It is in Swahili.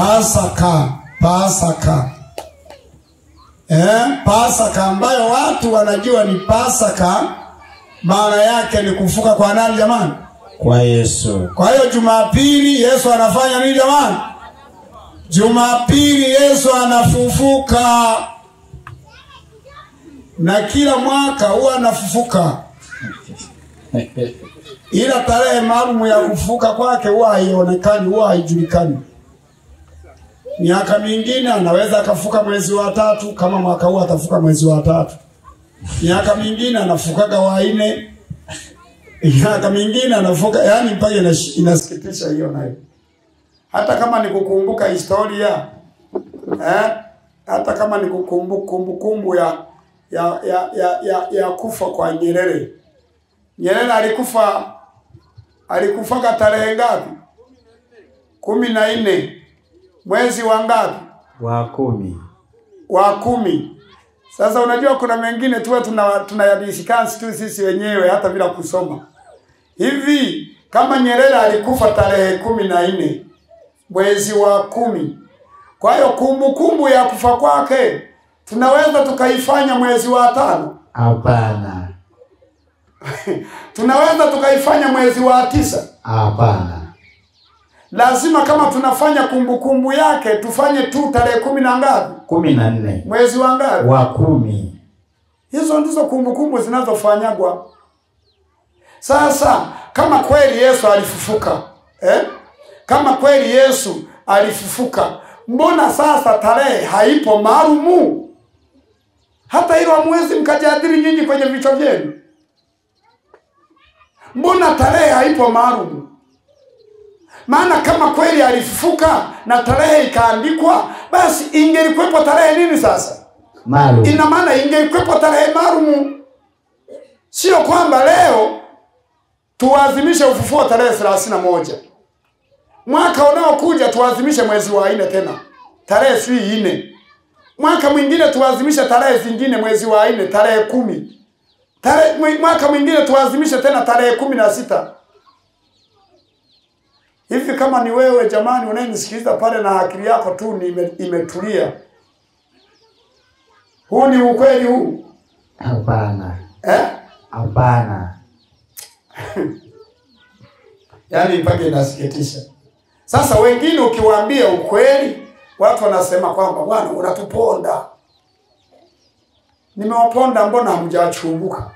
Pasaka, Pasaka. Pasaka ambayo watu wanajua ni Pasaka, maana yake ni kufuka kwa nani jamani? Kwa Yesu. Kwa hiyo Jumapili Yesu anafanya nini jamani? Jumapili Yesu anafufuka. Na kila mwaka huwa anafufuka. Ila tarehe maalum ya kufufuka kwake huwa haionekani, huwa haijulikani. Miaka mingine anaweza akafuka mwezi wa 3, kama mwaka huu atafuka mwezi wa 3. Miaka mingine anafukaga wa 4. Miaka mingine anafuka, yani mpaka inasikitisha hiyo nayo. Hata kama ni kukumbuka historia, hata kama ni kukumbuka kumbukumbu ya kufa kwa Nyerere. Nyerere alikufa tarehe ngapi? 14. Mwezi wa ngapi? Wa 10. Wa 10. Sasa unajua kuna mengine tuwe tunayadiscuss tu sisi wenyewe hata bila kusoma. Hivi kama Nyerere alikufa tarehe 14 mwezi wa 10. Kwa hiyo kumbukumbu ya kufa kwake tunaweza tukaifanya mwezi wa 5? Hapana. Tunaweza tukaifanya mwezi wa 9? Hapana. Lazima kama tunafanya kumbukumbu yake tufanye tu tarehe 10 na ngapi? 14. Mwezi wa ngapi? Wa 10. Hizo ndizo kumbukumbu zinazofanyagwa. Sasa kama kweli Yesu alifufuka, Kama kweli Yesu alifufuka, mbona sasa tarehe haipo maalumu? Hata hilo hamwezi mkajadili nyinyi kwenye vichwa vyenu. Mbona tarehe haipo maalumu? Maana kama kweli alifufuka na tarehe ikaandikwa, basi ingelikuwepo tarehe nini sasa? Maalum. Ina maana ingelikuwepo tarehe maalumu. Sio kwamba leo tuadhimishe ufufuo tarehe 31. Mwaka unaokuja tuadhimishe mwezi wa 4 tena. Tarehe 4. Mwaka mwingine tuadhimishe tarehe zingine mwezi wa 4 tarehe 10. Tarehe mwaka mwingine tuadhimishe tena tarehe 16. Hivi kama ni wewe jamani unayenisikiliza pale na akili yako tu ni imetulia. Huu ni ukweli huu? Hapana. Hapana. Yaani mpaka inasikitisha. Sasa wengine ukiwaambia ukweli, watu wanasema kwamba bwana unatuponda. Nimewaponda, mbona hamjachumbuka?